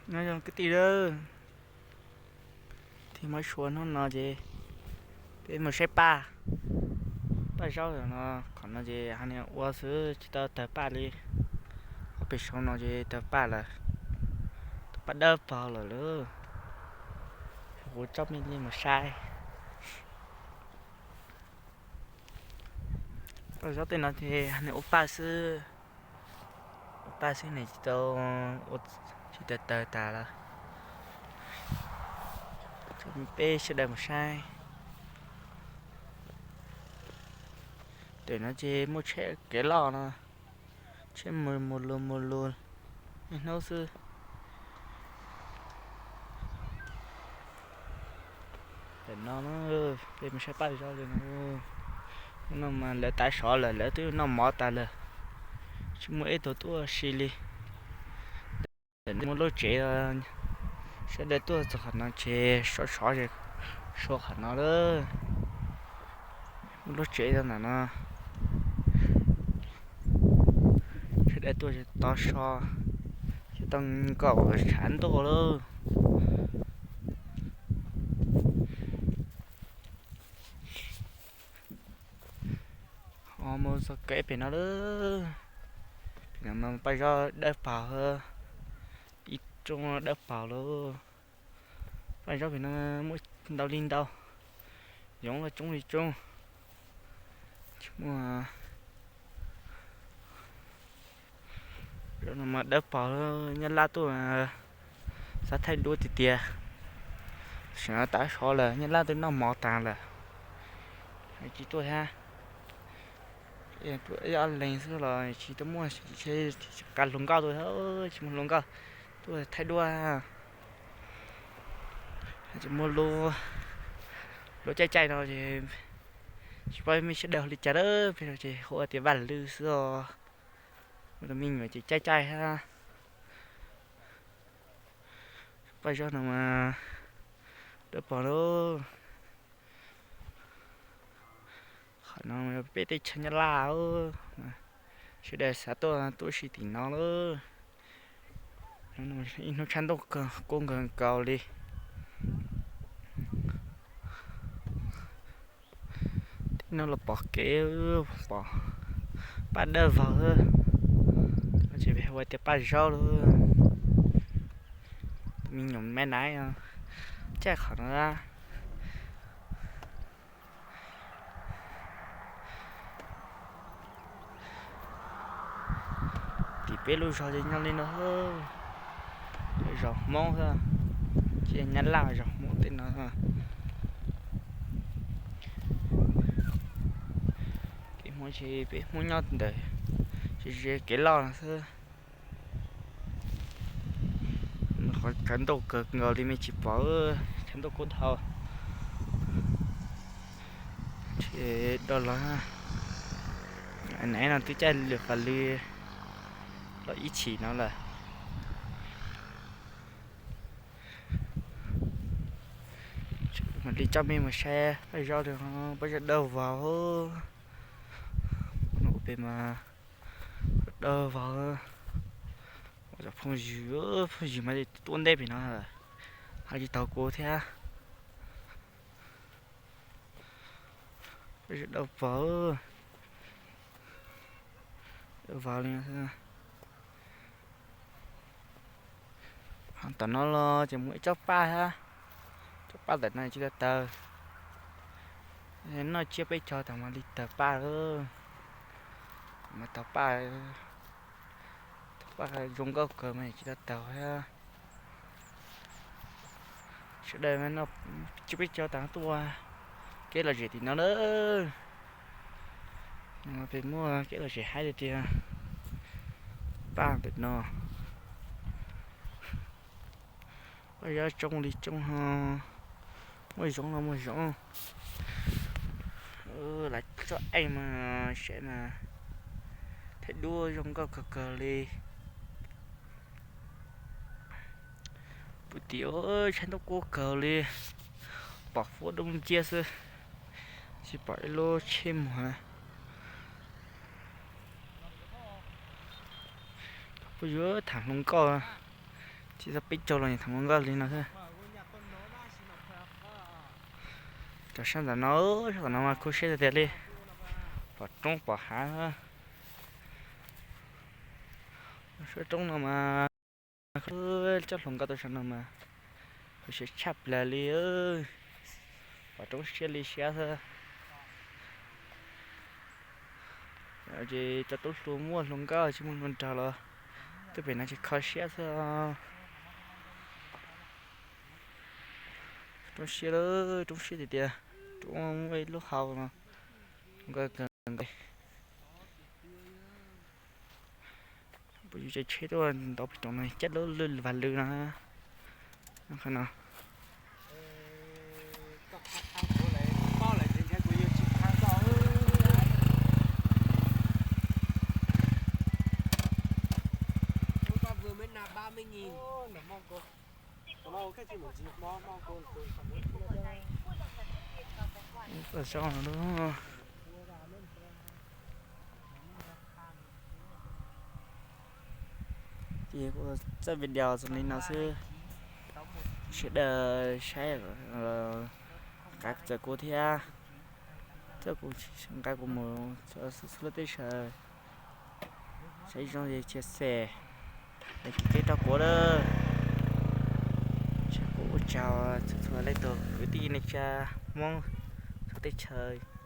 Nyob zoo kwv tij lawm, thiaj muab sua hnub no ces peb mus saib paj, paj zaub no. Qhov no ces hais tias ua xwb tsis tau tawg paj li. Ob peb saum no ces tawg paj lawm, tawg paj dawb paug lawm lauj. Kuv coj mej li mus saib. Paj zaub tej no ces hais tias ua paj xwb, ua paj xwb nws tsis tau, tsis tau tawg tas lawm. Peb sawv daws mus saib. Tam no ces muaj tsheb kev loj no, tsheb mus mus lus mus lus niaj hnub xwb. Tam no peb mus saib paj zaub li no. Hnub no mas lawv tav sov lawm, lawv twb noj mov tas lawm, tsis muaj ib tug tuaj si li. Tam no muaj lub tsev, sawv daws tuaj txog qhov no ces sov sov, sov qhov no lawm. Muaj lub tsev rau ntawm no, sawv daws tuaj tov so, ces tau nkaum tshav ntuj lawm. Ho mus txog kev pem no lawm, pem no mas paj zaub dawb paug, ib roob dawb paug lawm. Paj zaub pem no muaj ntau li ntau, yoov los coob li coob. Tsis muaj, zaub no mas dawb paug, nyab laj tuaj xav thaij duab tiag tiag. Tam no tav sov lawm, nyab laj twb noj mov tas lawm, tsis tuaj thiab. Tuaj ib ob leeg xwb los tsis tau muaj, qab hluas nkauj tuaj, tsis muaj hluas nkauj tuaj thaij duab. Tsis muaj lub, lub caij caij no ces tsis paub mej sawv daws hu li cas lawm, peb no ces hu tias Vaj Lwj xwb os. Muaj tus me nyuam ces caij caij thiab. Paj zaub no mas dawb paug lauj. Qhov no peb teb chaws Nyab Laj, sawv daws xav tuaj tuaj si tim no lauj. Ib hnub tshav ntuj kub nkaus nkaus li. Tib no los pom kev, pom paj dawb vog, ces hu ua tias paj zaub lauj. Me nyuam me naiv caij qhov no. Tim peb lub zos ces nyob li no, zos Hmoob xwb, tsis yog Nyab Laj, zos Hmoob tej no. Kev Hmoob ces peb Hmoob nyob ntawm ze kev loj no xwb. Qhov tshav ntuj kawg nkaus li mej tsis pom, tshav ntuj kub dhau. Tsis do los, naiv no twb caij lwm qhov lwm los ib chim no lawm. Mam li coj mej mus saib paj zaub, paj zaub dawb vog. Ua pem mas dawb vog. Cov phooj ywg, phooj ywg mas tuaj ntej pem no, hais tsis tau kuv thiab. Paj zaub dawb vog, dawb vog li. Tom no los ces mus ib tsob paj thiab, tsob paj ntawm no tsis tau tawg. Noj tsiab peb caug tas mam li tawg paj, mas tawg paj, tawg paj zoo nkauj kawg mas tsis tau tawg thiab. Sawv daws noj tsiab peb caug tas tuaj kev lom zem tim no lawm. Peb muaj kev lom zem haib tiag tiag. Paj ntawm no, paj zaub coob li coob ho, muaj zoov los muaj zoov. Lawv tsob eej mas saib mas thaij duab zoo nkauj kawg kawg li. Pum tim tshav ntuj kub kawg li, pom huab dub nciab xwb, tsis pom ib lub tsheb muag. Phooj ywg, tham hluas nkauj, Txij txoj peb caug los nyuam qhuav nkauj li no xwb. Rau sab ntawm no, sab ntawm no mas khuv siab tiag tiag li. Pom roob pom hav. Suab roob no mas, cov hluas nkauj tuaj sab no mas khuv siab tshaj plaws li. Pom roob siab li siab xwb. Ces cov tub hluas muaj hluas nkauj tsis muaj hluas nraug los tuaj pem no ces kho siab xwb. Roob siab lawm, roob siab tiag tiag. Roob muaj ib lub hau no, nkauj kawg nkaus. Puas yus caij tsheb tuaj ntau pem roob no caij lub lwj vas lwj no. Qhov no. Txoj no, ces kuv txoj video txog li no xwb. Sawv daws saib, nqa txawm kuv thiab, txawm kuv, nqa kuv mus txhua lub teb chaws. Saib zoo ces chia sẻ, kev rau kuv lawm. Saib kuv ua tsaug txhua txhua leej tug kwv tij neej tsa Hmoob txhua teb chaws.